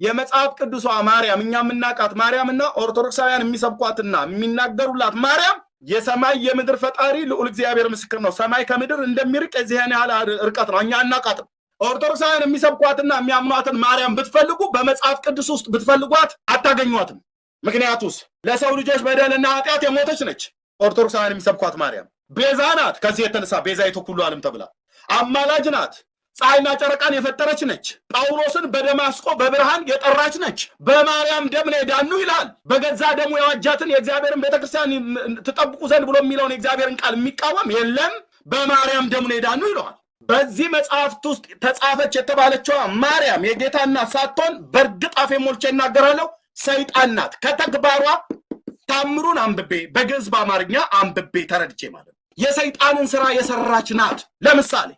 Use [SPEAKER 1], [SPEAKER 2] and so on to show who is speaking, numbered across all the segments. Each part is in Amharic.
[SPEAKER 1] የመጽሐፍ ቅዱሷ ማርያም፣ እኛ የምናውቃት ማርያምና ኦርቶዶክሳውያን የሚሰብኳትና የሚናገሩላት ማርያም የሰማይ የምድር ፈጣሪ ልዑል እግዚአብሔር ምስክር ነው። ሰማይ ከምድር እንደሚርቅ የዚህን ያህል ርቀት ነው። እኛ አናውቃትም። ኦርቶዶክሳውያን የሚሰብኳትና የሚያምኗትን ማርያም ብትፈልጉ፣ በመጽሐፍ ቅዱስ ውስጥ ብትፈልጓት አታገኟትም። ምክንያቱስ ለሰው ልጆች በደልና ኃጢአት የሞተች ነች። ኦርቶዶክሳውያን የሚሰብኳት ማርያም ቤዛ ናት። ከዚህ የተነሳ ቤዛዊተ ኩሉ ዓለም ተብላ አማላጅ ናት። ፀሐይና ጨረቃን የፈጠረች ነች። ጳውሎስን በደማስቆ በብርሃን የጠራች ነች። በማርያም ደም ነው የዳኑ ይላል። በገዛ ደሙ የዋጃትን የእግዚአብሔርን ቤተክርስቲያን ትጠብቁ ዘንድ ብሎ የሚለውን የእግዚአብሔርን ቃል የሚቃወም የለም። በማርያም ደም ነው የዳኑ ይለዋል። በዚህ መጽሐፍት ውስጥ ተጻፈች የተባለችዋ ማርያም የጌታ እናት ሳትሆን በእርግጥ አፌን ሞልቼ እናገራለሁ፣ ሰይጣን ናት። ከተግባሯ ታምሩን አንብቤ፣ በግዕዝ በአማርኛ አንብቤ ተረድቼ ማለት ነው። የሰይጣንን ስራ የሰራች ናት። ለምሳሌ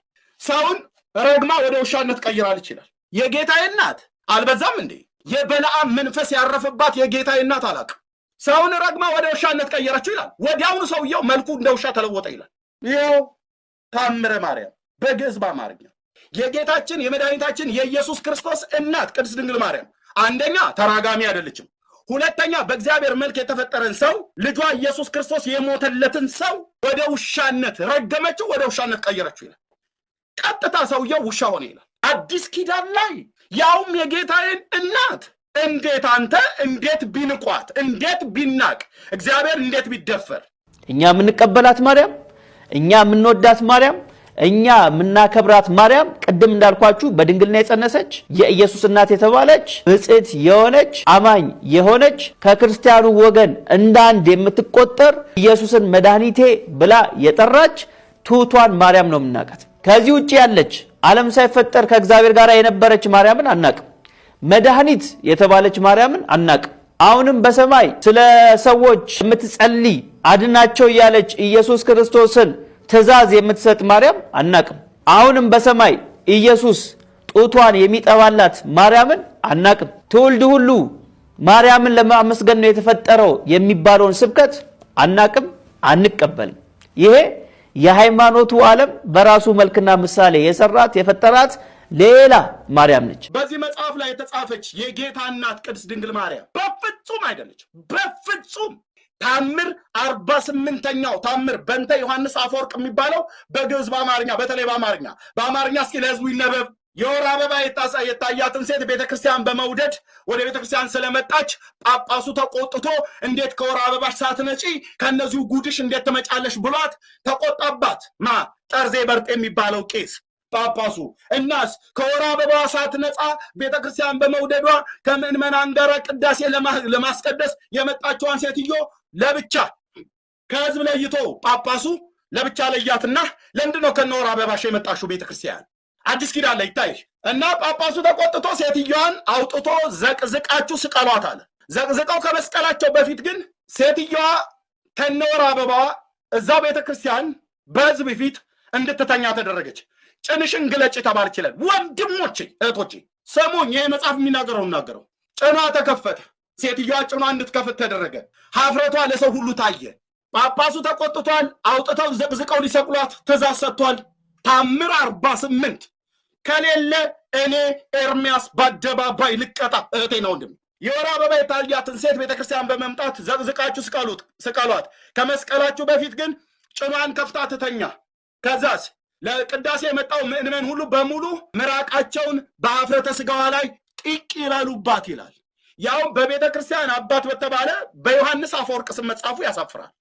[SPEAKER 1] ሰውን ረግማ ወደ ውሻነት ቀይራለች ይላል። የጌታዬ እናት አልበዛም እንዴ? የበለዓም መንፈስ ያረፈባት የጌታዬ እናት አላቅም። ሰውን ረግማ ወደ ውሻነት ቀየረችው ይላል። ወዲያውኑ ሰውየው መልኩ እንደ ውሻ ተለወጠ ይላል። ይኸው ታምረ ማርያም በግዕዝ በአማርኛ። የጌታችን የመድኃኒታችን የኢየሱስ ክርስቶስ እናት ቅድስት ድንግል ማርያም አንደኛ ተራጋሚ አይደለችም። ሁለተኛ በእግዚአብሔር መልክ የተፈጠረን ሰው፣ ልጇ ኢየሱስ ክርስቶስ የሞተለትን ሰው ወደ ውሻነት ረገመችው፣ ወደ ውሻነት ቀየረችው ይላል። ቀጥታ ሰውየው ውሻ ሆነ ይላል። አዲስ ኪዳን ላይ ያውም የጌታዬን እናት እንዴት አንተ እንዴት ቢንቋት፣ እንዴት ቢናቅ፣ እግዚአብሔር እንዴት ቢደፈር።
[SPEAKER 2] እኛ የምንቀበላት ማርያም፣ እኛ የምንወዳት ማርያም፣ እኛ የምናከብራት ማርያም ቅድም እንዳልኳችሁ በድንግልና የጸነሰች፣ የኢየሱስ እናት የተባለች፣ ብፅዕት የሆነች፣ አማኝ የሆነች፣ ከክርስቲያኑ ወገን እንደ አንድ የምትቆጠር፣ ኢየሱስን መድኃኒቴ ብላ የጠራች ትሑቷን ማርያም ነው የምናውቃት። ከዚህ ውጭ ያለች፣ ዓለም ሳይፈጠር ከእግዚአብሔር ጋር የነበረች ማርያምን አናቅም። መድኃኒት የተባለች ማርያምን አናቅም። አሁንም በሰማይ ስለ ሰዎች የምትጸልይ፣ አድናቸው እያለች ኢየሱስ ክርስቶስን ትእዛዝ የምትሰጥ ማርያም አናቅም። አሁንም በሰማይ ኢየሱስ ጡቷን የሚጠባላት ማርያምን አናቅም። ትውልድ ሁሉ ማርያምን ለማመስገን ነው የተፈጠረው የሚባለውን ስብከት አናቅም፣ አንቀበልም። ይሄ የሃይማኖቱ ዓለም በራሱ መልክና ምሳሌ የሰራት፣ የፈጠራት ሌላ ማርያም ነች።
[SPEAKER 1] በዚህ መጽሐፍ ላይ የተጻፈች የጌታ እናት ቅድስት ድንግል ማርያም በፍጹም አይደለች። በፍጹም። ታምር 48ኛው ታምር በእንተ ዮሐንስ አፈወርቅ የሚባለው በግዕዝ በአማርኛ፣ በተለይ በአማርኛ እስኪ ለህዝቡ ይነበብ። የወር አበባ የታያትን ሴት ቤተክርስቲያን በመውደድ ወደ ቤተክርስቲያን ስለመጣች ጳጳሱ ተቆጥቶ እንዴት ከወር አበባሽ ሳትነጪ ከእነዚሁ ጉድሽ እንዴት ትመጫለሽ ብሏት ተቆጣባት። ማ ጠርዜ በርጥ የሚባለው ቄስ ጳጳሱ። እናስ ከወር አበባዋ ሳትነጻ ቤተክርስቲያን በመውደዷ ከምዕመናን ጋር ቅዳሴ ለማስቀደስ የመጣችዋን ሴትዮ ለብቻ ከህዝብ ለይቶ ጳጳሱ ለብቻ ለያትና ለምንድን ነው ከነወር አበባሽ የመጣሽው ቤተክርስቲያን? አዲስ ኪዳን ላይ ይታይሽ። እና ጳጳሱ ተቆጥቶ ሴትዮዋን አውጥቶ ዘቅዝቃችሁ ስቀሏት አለ። ዘቅዝቀው ከመስቀላቸው በፊት ግን ሴትዮዋ ከነወር አበባዋ እዛው ቤተክርስቲያን በህዝብ ፊት እንድትተኛ ተደረገች። ጭንሽን ግለጭ ተባለች ይላል። ወንድሞቼ እህቶቼ ስሙኝ፣ ይሄ መጽሐፍ የሚናገረው እናገረው። ጭኗ ተከፈተ። ሴትዮዋ ጭኗ እንድትከፍት ተደረገ። ሀፍረቷ ለሰው ሁሉ ታየ። ጳጳሱ ተቆጥቷል። አውጥተው ዘቅዝቀው ሊሰቅሏት ትእዛዝ ሰጥቷል። ታምር 48 ከሌለ እኔ ኤርሚያስ በአደባባይ ልቀጣ። እህቴ ነው ወንድም፣ የወር አበባ የታያትን ሴት ቤተክርስቲያን በመምጣት ዘቅዝቃችሁ ስቀሏት። ከመስቀላችሁ በፊት ግን ጭኗን ከፍታ ትተኛ። ከዛስ ለቅዳሴ የመጣው ምዕመን ሁሉ በሙሉ ምራቃቸውን በአፍረተ ስጋዋ ላይ ጢቅ ይላሉባት ይላል። ያውም በቤተ ክርስቲያን አባት በተባለ በዮሐንስ አፈወርቅ ስም መጻፉ ያሳፍራል።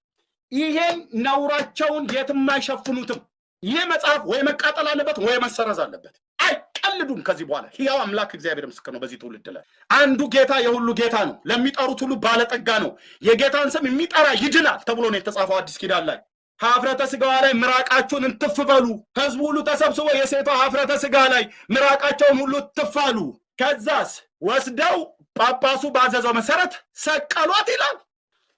[SPEAKER 1] ይሄን ነውራቸውን የትም አይሸፍኑትም። ይህ መጽሐፍ ወይ መቃጠል አለበት ወይ መሰረዝ አለበት። አይቀልዱም። ከዚህ በኋላ ሕያው አምላክ እግዚአብሔር ምስክር ነው። በዚህ ትውልድ ላይ አንዱ ጌታ የሁሉ ጌታ ነው፣ ለሚጠሩት ሁሉ ባለጠጋ ነው። የጌታን ስም የሚጠራ ይድናል ተብሎ ነው የተጻፈው አዲስ ኪዳን ላይ። ሀፍረተ ስጋዋ ላይ ምራቃችሁን እንትፍ በሉ። ህዝቡ ሁሉ ተሰብስቦ የሴቷ ሀፍረተ ስጋ ላይ ምራቃቸውን ሁሉ ትፍ አሉ። ከዛስ ወስደው ጳጳሱ ባዘዘው መሰረት ሰቀሏት ይላል።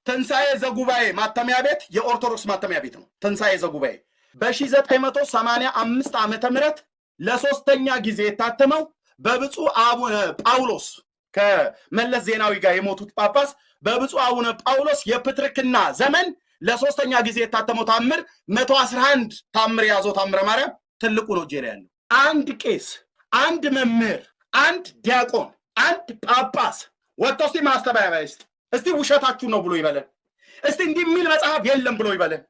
[SPEAKER 1] ትንሣኤ ዘጉባኤ ማተሚያ ቤት የኦርቶዶክስ ማተሚያ ቤት ነው። ትንሣኤ ዘጉባኤ በ1985 ዓመተ ምህረት ለሶስተኛ ጊዜ የታተመው በብፁዕ አቡነ ጳውሎስ፣ ከመለስ ዜናዊ ጋር የሞቱት ጳጳስ፣ በብፁዕ አቡነ ጳውሎስ የፕትርክና ዘመን ለሶስተኛ ጊዜ የታተመው ታምር 111 ታምር የያዘው ታምረ ማርያም ትልቁ ነው እጄ ላይ ያለው። አንድ ቄስ፣ አንድ መምህር፣ አንድ ዲያቆን አንድ ጳጳስ ወጥቶ እስቲ ማስተባበያ ይስጥ። እስቲ ውሸታችሁ ነው ብሎ ይበለን። እስቲ እንዲህ የሚል መጽሐፍ የለም ብሎ ይበለን።